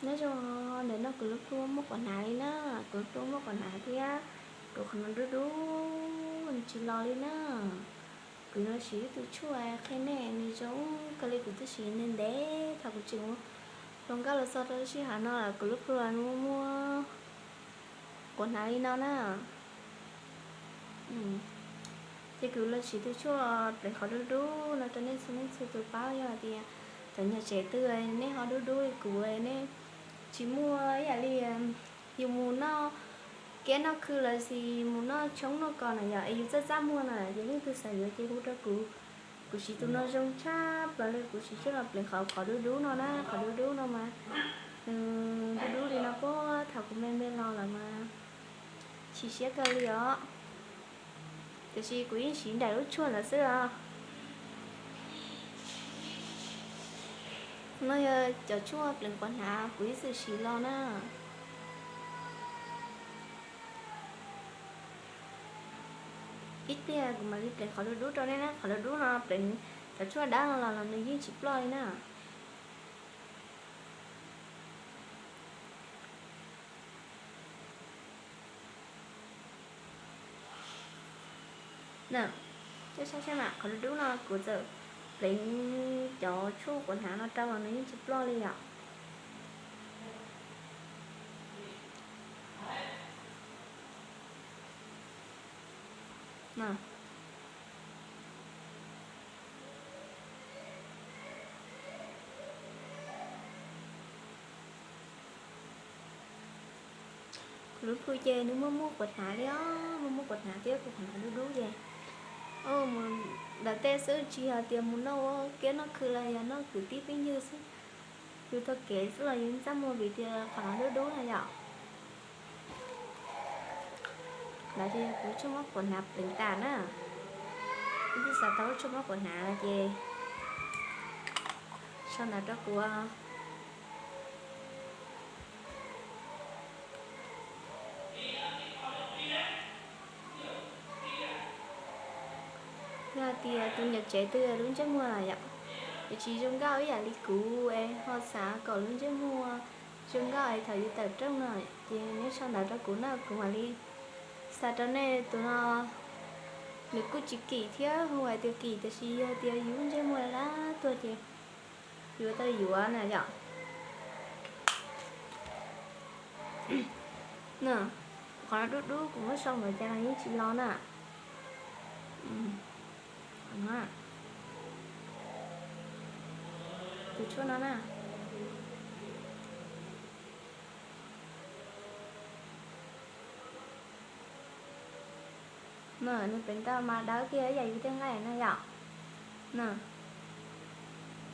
Nyob zoo, ntawm no kuv lub plhu muaj quav hnav li na, kuv lub plhu muaj quav hnav thiab, kuv qhov no dub dub nws tsis los li na. Kuv yuav siv ib tug tshuaj qhia nej nws zoo kawg li, kuv twb siv ntev ntev thaum kuv tseem ua hluas nkauj los txog rau sij hawm no lawm kuv lub plhu muaj muaj quav hnav li no na. Ces kuv los siv tus tshuaj pleev qhov dub dub no rau nej txhua leej txhua tus paub, yog hais tias cov niam tsev twg nej ho dub dub li kuv, nej tsis muaj ib yam li yus mus noj kiab noj khw los sis mus noj tshoob noj kos na yom, es yus txaj txaj muag na, ces leej twg xav yuav ces hu rau kuv. Kuv siv tus no zoo tshaj plaws li, kuv siv tshuaj los pleev qhov, qhov dub dub no na, qhov dub dub no mas nws dub dub li no puag thaum kuv me me los lawm mas chim siab kawg li os. Tiam sis kuv yeej siv nraim lub tshuaj ntawd xwb os. No yog cov tshuaj pleev quav hnav kuv ib txwm siv los na. Ib pliag kuv mam li pleev qhov dub dub rau nej na, qhov dub dub no pleev cov tshuaj dawb no los los nws yeej tsis ploj li na. Coj saib saib mas qhov dub dub no kuv txawm pleev cov tshuaj quav hnav no rau los nws yeej tsis ploj li yom. Kuv lub plhu ces nws muaj muaj quav hnav li os, muaj muaj quav hnav thiab kuv qhov hnav dub dub ces mus ntawm tej xwb tsis hais tias mus noj ua kiab noj khw los yog noj kwv tij phooj ywg xwb, yus taug kev xwb los yus txaj muag vim tias qhov hnav dub dub no yom. Ntawd ces kuv tshuaj muab quav hnav pleev tas na. Leej twg xav tau lub tshuaj muab quav hnav no ces sau ntawv rau kuv. Yog hais tias tus niam tsev twg lub ntsej muag los yom, yuav tsis zoo nkauj ib yam li kuv es ho xav kom lub ntsej muag zoo nkauj es thaum yus tawm rooj no ces nej sau ntawv rau kuv na, kuv mam li xa rau nej. Tus no nws kuj tsis kim thiab, hu hais tias kim tiam sis yog tias yus lub ntsej muag lab tuag ces yuav tau yuav na yom. Qhov no dub dub kuv muab sau npaum cas los yeej tsis los na. Tus tshuaj no na. Nws pleev tau mas dawb kiag ib yam yus tej nqaij na yom.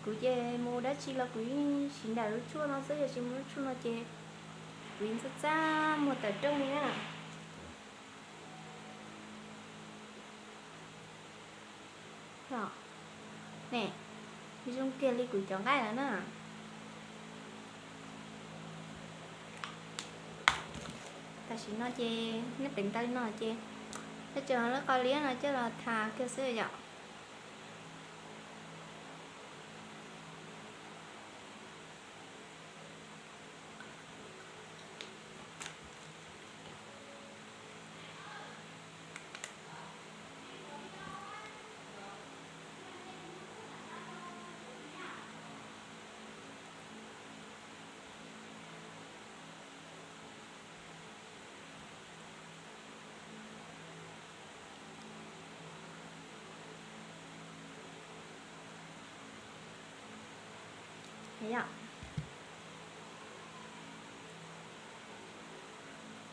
Kuv ces mus dab tsi los kuv yeej siv nraim lub tshuaj no xwb, yog tsis muaj lub tshuaj no ces kuv yeej txaj txaj muag tawm rooj li na. Ne, zoo kiag li kuv cov nqaij lawm na. Tam sim no ces nej pleev tau li no ces nej tseem lub qau liab no coj los tha kiag xwb yom.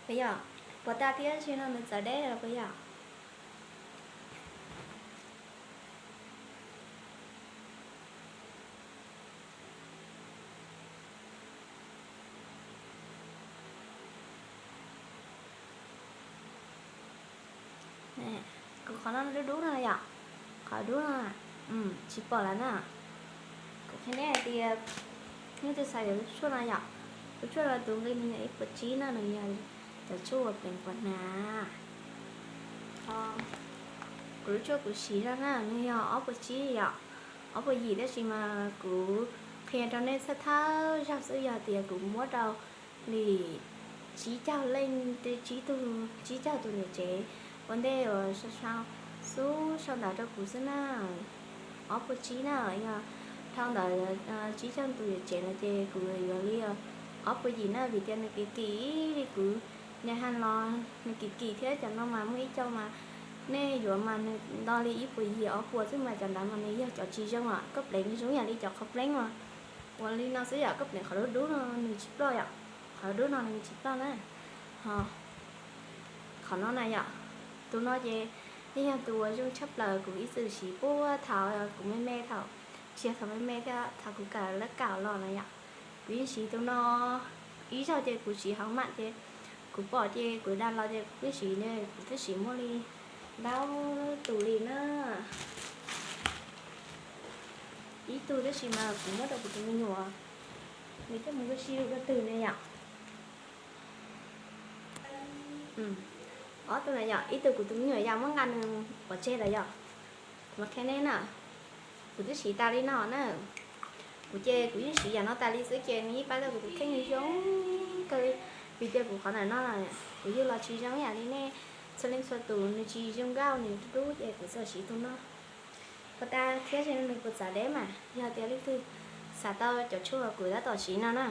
Puas yog? Puas tag thiab, tsis no nws txawv deb los puas yog? Kuv qhov no dub dub no yom, qhov dub no tsis pom lawm na. Kuv qhia nej hais tias nej twb xav yuav lub tshuaj no yom, lub tshuaj no tus nqi nws yog ib puas tsib na, nws yog cov tshuaj uas pleev quav hnav. Kuv lub tshuaj kuv siv no na nws yog ob puas tsib yom, ob puas yim, tab sis mas kuv qhia rau nej txhawb thawj zaug xwb, yog tias kuv muab rau li tsib caug leej, tsib tug, tsib caug tus niam tsev ua ntej uas sau, sau xub sau ntawv rau kuv xwb na. Ob puas tsib na, yog dhau ntawd tsib caug tus niam tsev no ces kuv yuav li ob puas yim na, vim tias nws kim kim li kuv niam hais los nws kim kim thiab. Cov no mas muaj ib co mas nej yuav mas nws nto li ib puas yim ob puas xwb mas cov ntawd mas nws yog cov tsis zoo os. Koj pleev nws zoo yam li cov qhov pleeb mas ua li no xwb yom, koj pleev qhov dub dub no nws tsis ploj yom, qhov dub no nws tsis ploj na. Ho qhov no na yom, tus no ces yeej yog tus uas zoo tshaj plaws kuv ib txwm siv puag thaum kuv me me, thaum tsis yog thaum me me thiab, thaum kuv kawm lab kaum los na yom. Kuv yeej siv tus no ib zaug ces kuv siv hauv mam ces kuv pom ces kuv dag los ces kuv twb siv, kuv twb siv muaj li ntau tus li na. Ib tug tab sis mas kuv muab rau kuv tus me nyuam, nws coj mus ua si rau twg ne yom. Ob tug na yom, ib tug kuv tus me nyuam yom muab nqa nws pov tseg lawm yom. Kuv mam qhia nej na, kuv twb siv tas li no na. Kuv ces kuv yeej siv yam no tas li xwb ces nws yeej pab tau kuv tus kheej zoo kawg li. Vim tias kuv qhov ntawm no kuv yug los tsis zoo yam li nej txhua leej txhua tus, nws tsis zoo nkauj, nws dub dub ces kuv txawm siv tus no. Puas tas thiab, nws puas txav deb mas. Yog tias leej twg xav tau cov tshuaj kuv tab tom siv no na,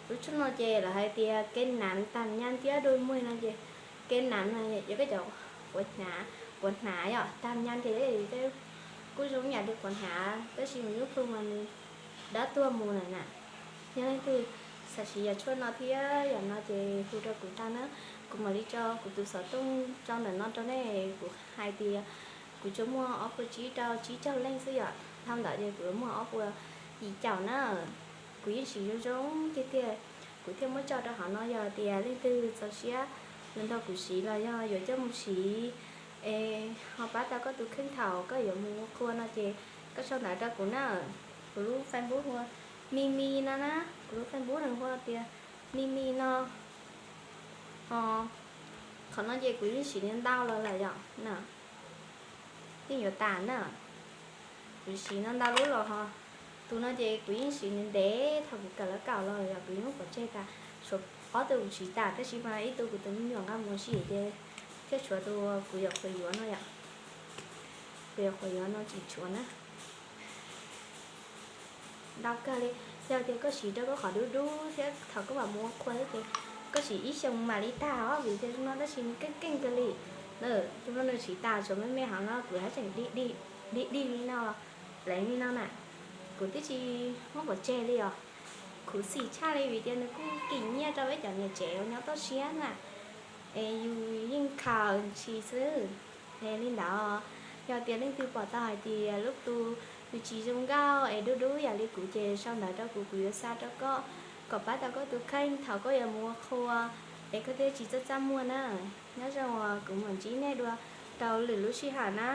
lub tshuaj no ces lawv hais tias kev nam tag nyab thiab dua muag no ces kev nam no yog koj cov quav hnav, quav hnav yom, tag nyab thiab kuj zoo yam li quav hnav tab sis mas lub plhu mas nws dawb tuag mus lawm na. Yog leej twg xav siv yam tshuaj no thiab yam no ces hu rau kuv tau na, kuv mam li tso kuv tus xov tooj rau ntawm no rau nej. Kuv hais tias kuv tsuas muaj ob puas tsib rau tsib caug leej xwb yom, dhau ntawd ces kuv muaj ob puas yim caum na. Kuv yeej siv zoo zoo tiag tiag, kuv thiaj muab tso rau hauv no. Yog tias leej twg txaus siab los nrog kuv siv los yog yuav coj mus siv es ho pab tau koj tus kheej thaum koj yuav mus ua qhua no ces koj sau ntawv rau kuv na. Kuv lub Facebook hu ua Mi Mi no na, kuv lub Facebook nws hu tias Mi Mi no. Ho qhov no ces kuv yeej siv ntau los lawm yom na, yeej yuav tas na. Kuv siv no ntau lub los ho, tus no ces kuv yeej siv ntev ntev thaum kuv kawm lab kaum los yom, kuv yeej muab pov tseg tas. Tshuav ob tug kuv siv tas tab sis mas ib tug kuv tus me nyuam nqa mus ua si ces thiaj tshuav tus kuv yuav qhuav yuav no yom. Kuv yuav qhuav yuav no tseem tshuav na. Ntau kawg li, yog tias koj siv rau koj qhov dub dub thiab thaum koj mam mus ua qhua thiab ces koj siv ib xyoos mam li tag os, vim tias tus no tab sis nws keej keej kawg li. Tus no nws siv tas, tshuav me me hauv no kuv haj tseem dig dig dig dig li no, pleev li no na. Kuv twb tsis muab pov tseg li os. Khuv xim tshaj li vim tias nws kuj kim nyiaj rau peb cov niam tsev uas nyob toj siab na, es yus yeej khaws ntshis xwb. Es li ntawd, yog tias leej twg pom tau hais tias lub plhu nws tsis zoo nkauj es dub dub yam li kuv ces sau ntawv rau kuv, kuv yuav xa rau koj kom pab tau koj tus kheej thaum koj yuav mus ua qhua es koj thiaj tsis txaj txaj muag na. Nyob zoo, kuv mam ntsib nej dua rau lwm lub sij hawm na.